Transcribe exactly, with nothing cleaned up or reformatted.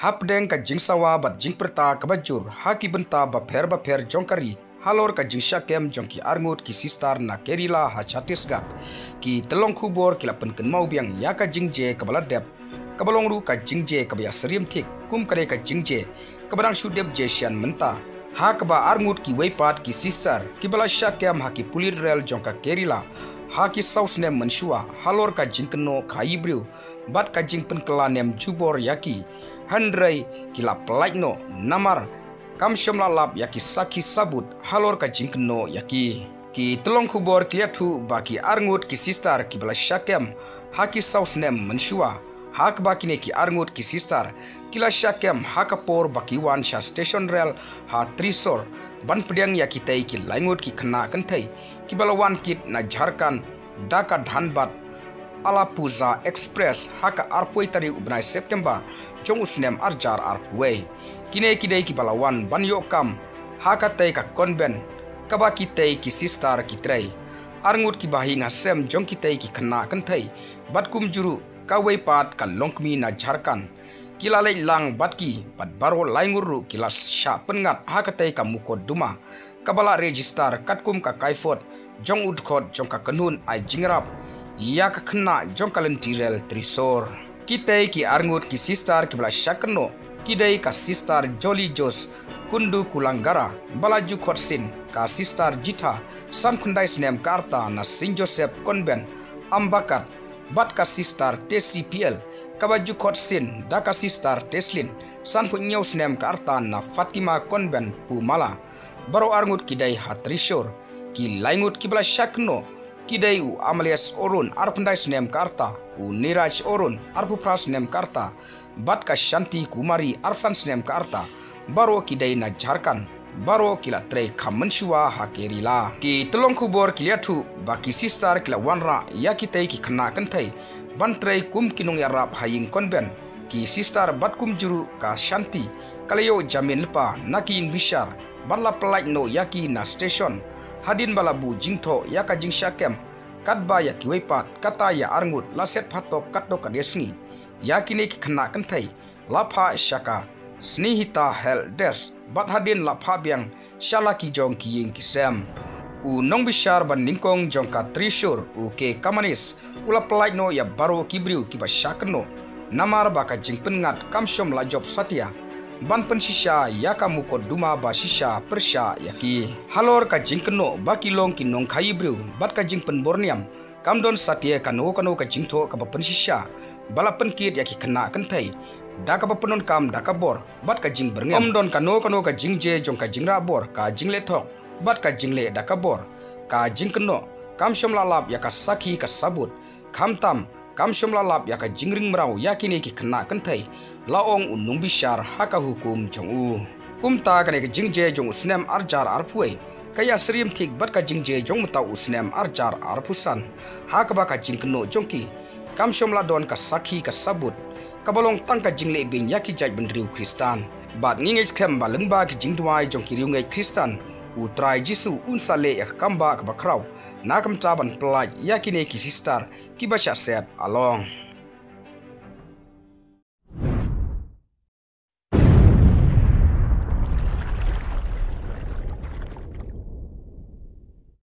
Hapdeng ka jingsawa bad jingpyrta kaba jur ha ki bynta bapher bapher jong ka ri halor ka jingshah kem jong ki arngut ki sister na Kerala ha Chhattisgarh, ki tyllong khubor ki la pynkynmaw biang ïa ka jingjia kaba la dep, kaba long ruh ka jingjia kaba ïasyriem thik kum ka dei ka jingjia kaba dang shu dep jia shen mynta, ha kaba arngut kiwei pat ki sister kiba la shah kem ha ki pulit rel jong ka Kerala ha ki saw snem mynshuwa halor ka jingkynnoh khaïi briew bad ka jingpynkylla nem jubor ïa ki, hynrei ki la pyllait noh namar kam shym la lap ïa ki sakhi sabut halor ka jingkynnoh ïa ki. Ki tyllong khubor ki la ïathuh ba ki arngut ki sister kiba la shah kem ha ki saw snem mynshuwa, ha kaba kine ki arngut ki sister ki la shah kem ha ka por ba ki wan sha station rel ha Thrissur ban pdiang ïa kitei ki laingut ki khynnah kynthei kiba la wan kit na Jharkhand da ka Dhanbad Alappuzha Express ha ka arphew tarik u bnai September jong u snem arhajar arphew. Kine ki dei kiba la wan ban ïoh kam ha katei ka convent kaba kitei ki sister ki trei. Arngut kiba ha ïing ha sem jong kitei ki khynnah kynthei bad kumjuh ruh kawei pat ka longkmie na Jharkhand, ki la leit lang bad ki bad baroh laingut ruh ki la shah pynngat ha katei ka mukotduma kaba la register katkum ka khaifot jong u dkhot jong ka kynhun ai jingïarap ïa ka khynnah jong ka lynti rel Thrissur. Kitei ki arngut ki sister kiba la shah kynnoh ki dei ka sister Jolly Joss Kundu Kulangara ba la ju khot sien ka sister Jitha, sanphew khyndai snem ka rta, na Saint Joseph Convent Ambakat, bad ka sister Tessie P L kaba ju khot sien da ka sister Teslin, sanphew hynñiew snem ka rta, na Fatima Convent Pumala. Baroh arngut ki dei ha Thrissur. Ki laingut kiba la shah kynnoh ki dei u Amalesh Arun, arphew khyndai snem ka rta, u Niraj Arun, arphew phra snem ka rta, bad ka Shanti Kumari, arphew san snem ka rta. Baroh ki dei na Jharkhand. Baroh ki la trei kham mynshuwa ha Kerala. Ki tyllong khubor ki la ïathuh ba ki sister ki la wanrah ïa kitei ki khynnah kynthei ban trei kum ki nongïarap ha ïing convent. Ki sister bad kumjuh ruh ka Shanti ka la ïoh jamin lypa na ki ïingbishar bad la pyllait noh ïa ki na station hadien ba la buh jingthoh ïa ka jingshah kem. Katba ïa kiwei pat kata ïa arngut la set phatok katto katne sngi. Ïa kine ki khynnah kynthei la phah sha ka Snehita Help Desk bad hadien la phah biang sha la ki jong ki ïing ki sem. U nongbishar banyngkong jong ka Thrissur, u K Kamanis, u la pyllait noh ïa baroh ki briew kiba shah kynnoh namar ba ka jingpynngat kam shym la jop satia ban pynshisha ïa ka mukotduma ba shisha pyrshah ïa ki. Halor ka jingkynnoh ba ki long ki nongkhaïi briew bad ka jingpynbor niam, kam don satia kano kano ka jingthoh kaba pynshisha ba la pynkit ïa ki khynnah kynthei da kaba pyndonkam da ka bor bad ka jingbyrngem. Ym don kano kano ka jingjia jong ka jingrah bor, ka jingleh thok bad ka jingleh da ka bor. Ka jingkynnoh kam shym la lap ïa ka sakhi ka sabut. Khamtam kam shym la lap ïa ka jingring mraw ïa kine ki khynnah kynthei, la ong u nongbishar ha ka hukum jong u. Kumta kane ka jingjia jong u snem arhajar arphew ka ïasyriem thik bad ka jingjia jong mynta u snem arhajar arphew san, ha kaba ka jingkynnoh jong ki kam shym la don ka sakhi ka sabut, kaba long tang ka jingleh beiñ ïa ki jaitbynriew Khristan. Bad ngi ngeit skhem ba lyngba ki jingduwai jong ki riewngeit Khristan, U Trai Jisu un sa leh ïa ka kambah kaba khraw na ka bynta ban pyllait ïa kine ki sister kiba shah set along.